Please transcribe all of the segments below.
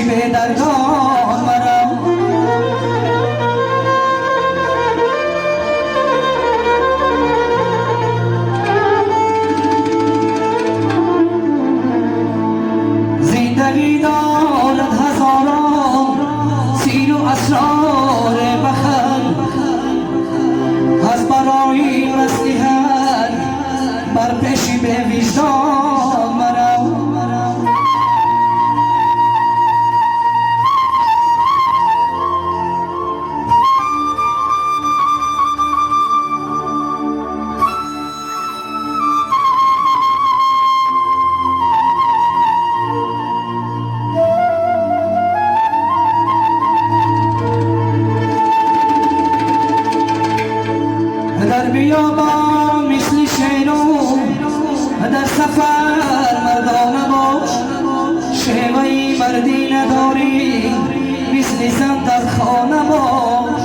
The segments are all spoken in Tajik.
бедардон марав. Зиндагӣ дорад ҳазорон сиру асрор бахл, аз барои маслиҳат бар пеши бевиҷдон марав. Дар биёбон мисли шеру дар сафар мардона бош, шеваи мардӣ надорӣ мисли зан дар хона бош.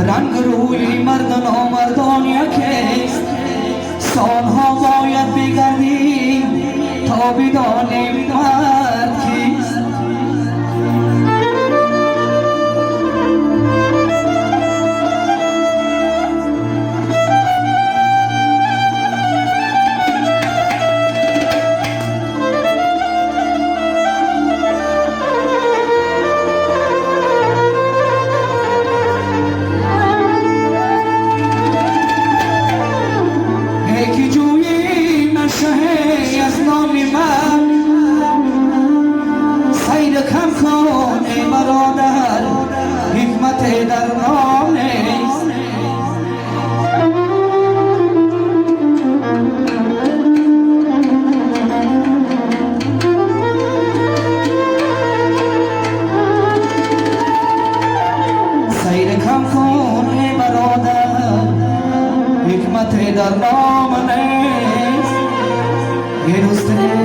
Ранг рӯи марду номардон якест, солҳо бояд бигардیم то бидонем мард кист. Яки ҷӯи машаҳе аз номи ман, сайр кам кун эй бародар, ҳикмате дар ном нест. Сайр кам кун эй бародар, ҳикмате дар ном нест. Ҳе дӯсте.